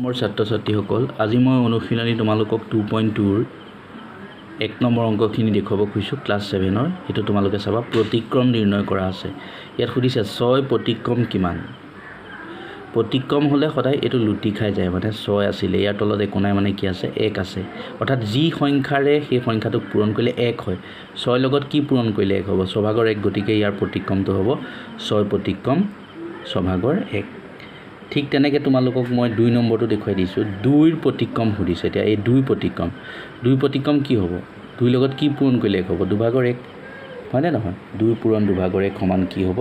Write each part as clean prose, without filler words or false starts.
মোৰ ছাত্ৰ ছাত্ৰীসকল, আজি মই অনুশীলনী তোমালোকক 2.2ৰ 1 নম্বৰ অংকখিনি দেখুৱাব খুজিছোঁ, ক্লাছ ছেভেনৰ। সেইটো তোমালোকে চাবা। প্ৰতিক্ৰম নিৰ্ণয় কৰা আছে। ইয়াত সুধিছে ছয় প্ৰতিক্ৰম কিমান। প্ৰতিক্ৰম হ'লে সদায় এইটো লুটি খাই যায়। মানে ছয় আছিলে, ইয়াৰ তলত একো নাই, মানে কি আছে? এক আছে। অৰ্থাৎ যি সংখ্যাৰে সেই সংখ্যাটোক পূৰণ কৰিলে এক হয়। ছয়ৰ লগত কি পূৰণ কৰিলে এক হ'ব? ছভাগৰ এক। গতিকে ইয়াৰ প্ৰতিক্ৰমটো হ'ব ছয় প্ৰতিক্ৰম ছভাগৰ এক। ঠিক তেনেকৈ তোমালোকক মই 2 নম্বৰটো দেখুৱাই দিছোঁ। দুইৰ প্ৰতিক্ৰম সুধিছে। এতিয়া এই দুই প্ৰতিক্ৰম, দুই প্ৰতিক্ৰম কি হ'ব? দুইৰ লগত কি পূৰণ কৰিলে এক হ'ব? দুভাগৰ এক, হয়নে নহয়? দুই পূৰণ দুভাগৰ এক সমান কি হ'ব?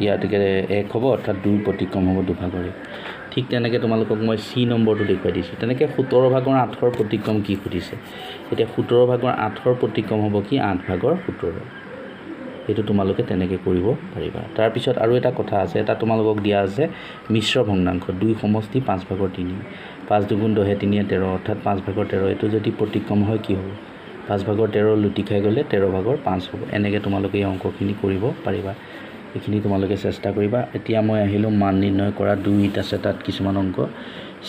ইয়াতকে এক হ'ব। অৰ্থাৎ দুই প্ৰতিক্ৰম হ'ব দুভাগৰ এক। ঠিক তেনেকৈ তোমালোকক মই চি নম্বৰটো দেখুৱাই দিছোঁ। তেনেকৈ 17 ভাগৰ আঠৰ প্ৰতিক্ৰম কি সুধিছে। এতিয়া 17 ভাগৰ আঠৰ প্ৰতিক্ৰম হ'ব কি? আঠ ভাগৰ 17। সেইটো তোমালোকে তেনেকৈ কৰিব পাৰিবা। তাৰপিছত আৰু এটা কথা আছে। এটা তোমালোকক দিয়া আছে মিশ্ৰ ভগ্নাংশ, দুই সমষ্টি পাঁচ ভাগৰ তিনি। পাঁচ দুগুণ দহে, তিনিয়ে 13, অৰ্থাৎ পাঁচ ভাগৰ 13। এইটো যদি প্ৰতিক্ৰম হয় কি হ'ব? পাঁচ ভাগৰ 13 লুটি খাই গ'লে 13 ভাগৰ পাঁচ হ'ব। এনেকৈ তোমালোকে এই অংকখিনি কৰিব পাৰিবা। এইখিনি তোমালোকে চেষ্টা কৰিবা। এতিয়া মই আহিলোঁ মান নিৰ্ণয় কৰা দুইত আছে। তাত কিছুমান অংক।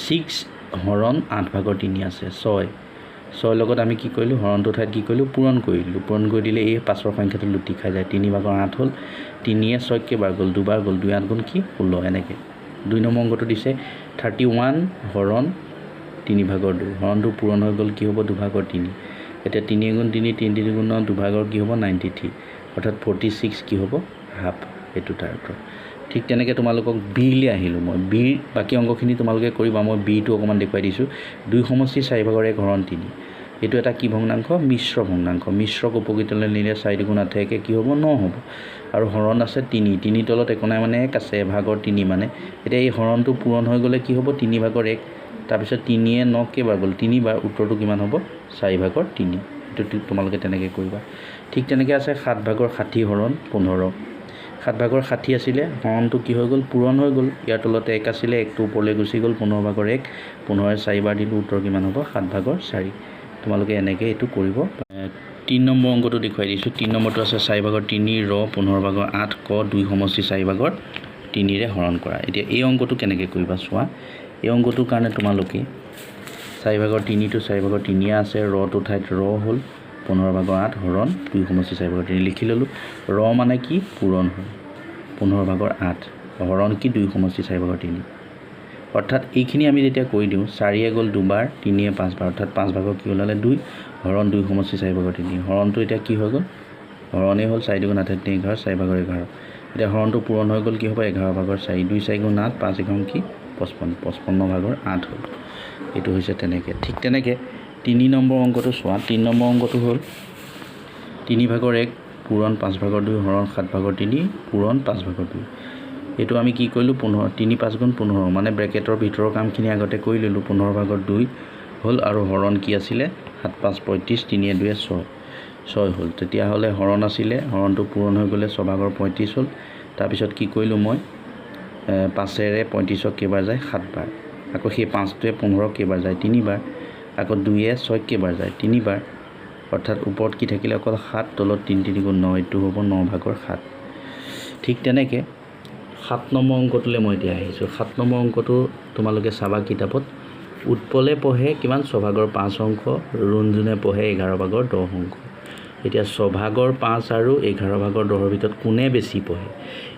ছিক্স হৰণ আঠ ভাগৰ তিনি আছে। ছয়, ছয়ৰ লগত আমি কি কৰিলোঁ? হৰণটোৰ ঠাইত কি কৰিলোঁ? পূৰণ কৰিলোঁ। পূৰণ কৰি দিলে এই পাছৰ সংখ্যাটো লুটি খাই যায়। তিনি ভাগৰ আঠ হ'ল। তিনিয়ে ছয় কেইবাৰ গ'ল? দুবাৰ গ'ল। দুই আঠ গুণ কি? 16। এনেকৈ 2 নম্বৰ অংকটো দিছে 31 হৰণ তিনি ভাগৰ দুই। হৰণটো পূৰণ হৈ গ'ল, কি হ'ব? দুভাগৰ তিনি। এতিয়া তিনি গুণ তিনি, তিনি তিনি গুণ ন, দুভাগৰ কি হ'ব? 93। অৰ্থাৎ 46 কি হ'ব? হাফ। এইটো তাৰ উত্তৰ। ঠিক তেনেকৈ তোমালোকক বিলৈ আহিলোঁ মই। বিৰ বাকী অংকখিনি তোমালোকে কৰিবা। মই বিটো অকণমান দেখুৱাই দিছোঁ। দুই সমষ্টি চাৰি ভাগৰ এক হৰণ তিনি। এইটো এটা কি ভগ্নাংশ? মিশ্ৰ ভগ্নাংশ। মিশ্ৰক উপকৃতলৈ নিলে চাৰি দুগুণ আঠে একে কি হ'ব? ন হ'ব। আৰু হৰণ আছে তিনি। তিনি তলত একো নাই, মানে এক আছে, এভাগৰ তিনি। মানে এতিয়া এই হৰণটো পূৰণ হৈ গ'লে কি হ'ব? তিনি ভাগৰ এক। তাৰপিছত তিনিয়ে ন কেইবাৰ গ'ল? তিনিবাৰ। উত্তৰটো কিমান হ'ব? চাৰি ভাগৰ তিনি। এইটো তোমালোকে তেনেকৈ কৰিবা। ঠিক তেনেকৈ আছে সাত ভাগৰ 60 হৰণ 15। সাত ভাগৰ 60 আছিলে, হৰণটো কি হৈ গ'ল? পূৰণ হৈ গ'ল। ইয়াৰ তলতে এক আছিলে, একটো ওপৰলৈ গুচি গ'ল। 15 ভাগৰ এক, 15ৰে চাৰিবাৰ দিলোঁ, উত্তৰ কিমান হ'ব? সাত ভাগৰ চাৰি। তোমালোকে এনেকৈ এইটো কৰিব। 3 নম্বৰ অংকটো দেখুৱাই দিছোঁ। 3 নম্বৰটো আছে চাৰি ভাগৰ তিনি ৰ 15 ভাগৰ আঠ ক দুই সমষ্টি চাৰি ভাগৰ তিনিৰে হৰণ কৰা। এতিয়া এই অংকটো কেনেকৈ কৰিবা চোৱা। এই অংকটোৰ কাৰণে তোমালোকে চাৰি ভাগৰ তিনিটো চাৰি ভাগৰ তিনিয়ে আছে, ৰটো ঠাইত ৰ হ'ল, 15 ভাগৰ আঠ হৰণ দুই সমষ্টি চাৰি ভাগৰ তিনি লিখি ল'লোঁ। ৰ মানে কি? পূৰণ হ'ল 15 ভাগৰ আঠ হৰণ কি? দুই সমষ্টি চাৰি ভাগৰ তিনি। অৰ্থাৎ এইখিনি আমি যেতিয়া কৰি দিওঁ, চাৰিয়ে গ'ল দুবাৰ, তিনিয়ে পাঁচবাৰ, অৰ্থাৎ পাঁচ ভাগৰ কি ওলালে? দুই হৰণ দুই সমষ্টি চাৰি ভাগৰ তিনি। হৰণটো এতিয়া কি হৈ গ'ল? হৰণেই হ'ল। চাৰি দুগুণ আঠে তিনি 11, চাৰি ভাগৰ 11। এতিয়া হৰণটো পূৰণ হৈ গ'ল, কি হ'ব? 11 ভাগৰ চাৰি। দুই চাৰি গুণ আঠ, পাঁচ এঘাৰ কি? 55। 55 ভাগৰ আঠ হ'ল। এইটো হৈছে তেনেকৈ। ঠিক তেনেকৈ 3 নম্বৰ অংকটো চোৱা। 3 নম্বৰ অংকটো হ'ল তিনি ভাগৰ এক পূৰণ পাঁচ ভাগৰ দুই হৰণ সাত ভাগৰ তিনি পূৰণ পাঁচ ভাগৰ দুই। এইটো আমি কি কৰিলোঁ? 15, তিনি পাঁচ গুণ 15, মানে ব্ৰেকেটৰ ভিতৰৰ কামখিনি আগতে কৰি ল'লোঁ। 15 ভাগৰ দুই হ'ল আৰু হৰণ কি আছিলে? সাত পাঁচ 35, তিনিয়ে দুয়ে ছয়, ছয় হ'ল। তেতিয়াহ'লে হৰণ আছিলে, হৰণটো পূৰণ হৈ গ'লে ছভাগৰ 35 হ'ল। তাৰপিছত কি কৰিলোঁ মই? পাঁচেৰে 35ক কেইবাৰ যায়? সাতবাৰ। আকৌ সেই পাঁচটোৱে 15ক কেইবাৰ যায়? তিনিবাৰ। আকৌ দুয়ে ছয়ক কেইবাৰ যায়? তিনিবাৰ। অৰ্থাৎ ওপৰত কি থাকিলে? অকল সাত, তলত তিনি তিনি গুণ ন। এইটো হ'ব ন ভাগৰ সাত। ঠিক তেনেকৈ 7 নম্বৰ অংকটোলৈ মই এতিয়া আহিছোঁ। 7 নম্বৰ অংকটো তোমালোকে চাবা কিতাপত। উৎপলে পঢ়ে কিমান? ছভাগৰ পাঁচ অংশ। ৰুণজুনে পঢ়ে 11 ভাগৰ 10 অংশ। এতিয়া ছভাগৰ পাঁচ আৰু 11 ভাগৰ 10ৰ ভিতৰত কোনে বেছি পঢ়ে?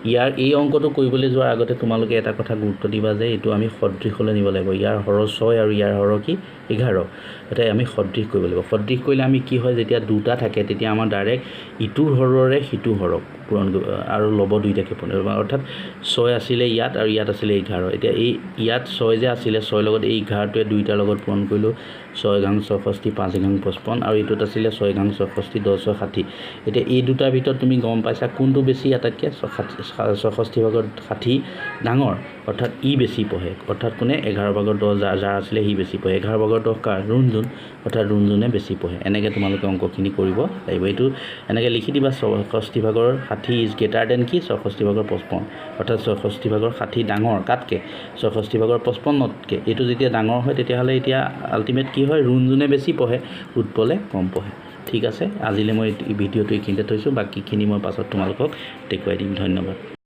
ইয়াৰ এই অংকটো কৰিবলৈ যোৱাৰ আগতে তোমালোকে এটা কথা গুৰুত্ব দিবা যে এইটো আমি সদৃশলৈ নিব লাগিব। ইয়াৰ হৰ ছয় আৰু ইয়াৰ হৰ কি? 11। এতিয়া আমি সদৃশ কৰিব লাগিব। সদৃশ কৰিলে আমি কি হয়? যেতিয়া দুটা থাকে, তেতিয়া আমাৰ ডাইৰেক্ট ইটোৰ হৰৰে সিটো হৰক পূৰণ কৰিব আৰু ল'ব দুইটাকে পূৰণ কৰিব। অৰ্থাৎ ছয় আছিলে ইয়াত আৰু ইয়াত আছিলে 11। এতিয়া এই ইয়াত ছয় যে আছিলে, ছয়ৰ লগত এই 11টোৱে দুইটাৰ লগত পূৰণ কৰিলোঁ। ছয় ঘাং 66, পাঁচ ঘাং 55। আৰু এইটোত আছিলে ছয় ঘাং 66, দহ ছয় 60। এতিয়া এই দুটাৰ ভিতৰত তুমি গম পাইছা কোনটো বেছি আটাইতকৈ? 66 ভাগৰ 60 ডাঙৰ। অৰ্থাৎ ই বেছি পঢ়ে। অৰ্থাৎ কোনে? 11 ভাগৰ 10 যাৰ আছিলে সি বেছি পঢ়ে। 11 ভাগৰ 10 কাৰ? ৰুণজুন। অৰ্থাৎ ৰুণজুনে বেছি পঢ়ে। এনেকৈ তোমালোকে অংকখিনি কৰিব লাগিব। এইটো এনেকৈ লিখি দিবা, 66 ভাগৰ 60 is greater than কি? 66 ভাগৰ 55। অৰ্থাৎ 66 ভাগৰ 60 ডাঙৰ কাতকৈ? 66 ভাগৰ 55তকৈ। এইটো যেতিয়া ডাঙৰ হয়, তেতিয়াহ'লে এতিয়া আল্টিমেট কি হয়? ৰুণজুনে বেছি পঢ়ে, উৎপলে কম পঢ়ে। ঠিক আছে, আজিলৈ মই ভিডিঅ'টো এইখিনিতে থৈছোঁ। বাকীখিনি মই পাছত তোমালোকক দেখুৱাই দিম। ধন্যবাদ।